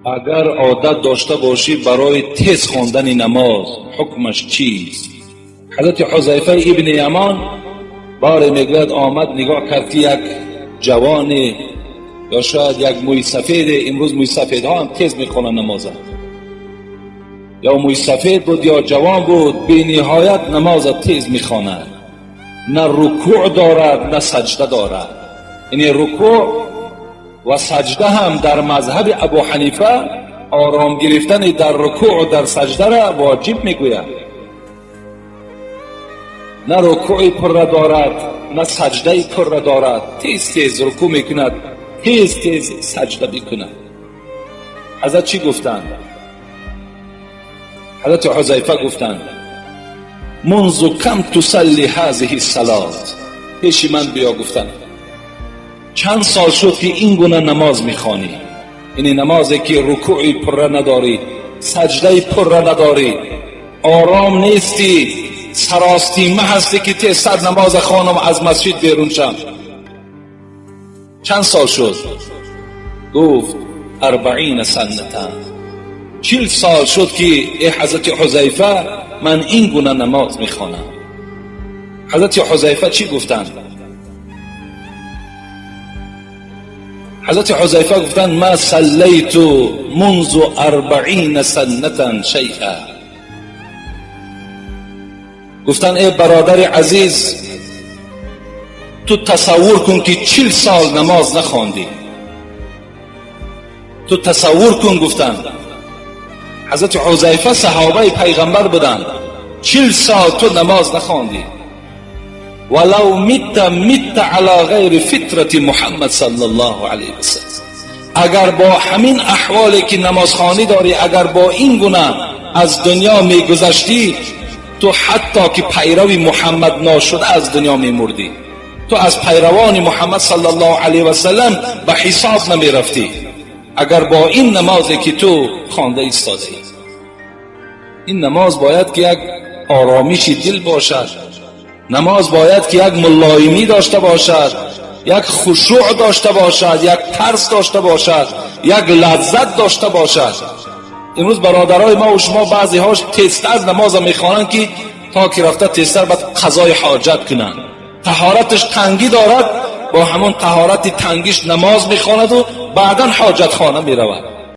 Агар одат дошта бошӣ барои тез хондани намоз, ҳукмаш чист? Ҳазрати Ҳузайфа ибни Ямон боре мегӯяд, омад, нигоҳ кард, ки як ҷавоне ё шояд як мӯйсафеде, имрӯз мӯйсафедҳо ҳам тез мехонанд намоза, ё мӯйсафед буд ё ҷавон буд, бениҳоят намоза тез мехонад, на рукӯъ дорад, на саҷда дорад. Яъне рукӯъ ва саҷда ҳам дар мазҳаби Абу Ҳанифа ором гирифтани дар рукӯъ, дар саҷдара воҷиб мегӯяд. На рукӯи пурра дорад, на саҷдаи пурра дорад, тез тез рукӯъ мекунад, тез тез саҷда мекунад. Ҳазрат чӣ гуфтанд? Ҳазрати Ҳузайфа гуфтанд: منذ كم تصلي هذه الصلاة؟ Пеши ман биё, гуфтанд, чанд сол шуд, ки ин гуна намоз мехонӣ? Ини намозе, ки рукӯи пурра надорӣ, саҷдаи пурра надорӣ, ором нестӣ, саростима ҳастӣ, ки тезтар намоза хонам, аз масҷид берун шам. Чанд сол шуд? Гуфт: 40 سنة. 40 сол шуд, ки э ҳазрати Ҳузайфа, ман ин гуна намоз мехонам. Ҳазрати Ҳузайфа чӣ гуфтанд? Ҳазрати Ҳузайфа гуфтанд: ما صليت منذ 40 سنة شيئا. Гуфтанд: э бародари азиз, ту тасаввур кун, ки 40 сол намоз нахондӣ, ту тасаввур кун. Гуфтанд, ҳазрати Ҳузайфа саҳобаи пайғамбар буданд, 40 сол ту намоз нахондӣ, ولو مت مت على غير فطرة محمد صلى الله عليه وسلم. Агар бо ҳамин аҳволе, ки намозхонӣ дорӣ, агар бо ин гуна аз дунё мегузаштӣ, ту ҳатто ки пайрави Муҳаммад ношуда аз дунё мемурдӣ, ту аз пайравони Муҳаммад صلى الله عليه وسلم ба ҳисоб намерафтӣ, агар бо ин намозе, ки ту хонда истодаӣ. Ин намоз бояд, ки як оромиши дил бошад, намоз бояд, ки як мулоимӣ дошта бошад, як хушӯъ дошта бошад, як тарс дошта бошад, як лаззат дошта бошад. Имрӯз бародарои мо ва шумо баъзеҳош тезтар намоза мехонанд, ки то ки рафта тезтар баъд қазои ҳоҷат кунанд. Таҳораташ тангӣ дорад, бо ҳамон таҳорати тангиш намоз мехонаду баъдан ҳоҷатхона меравад.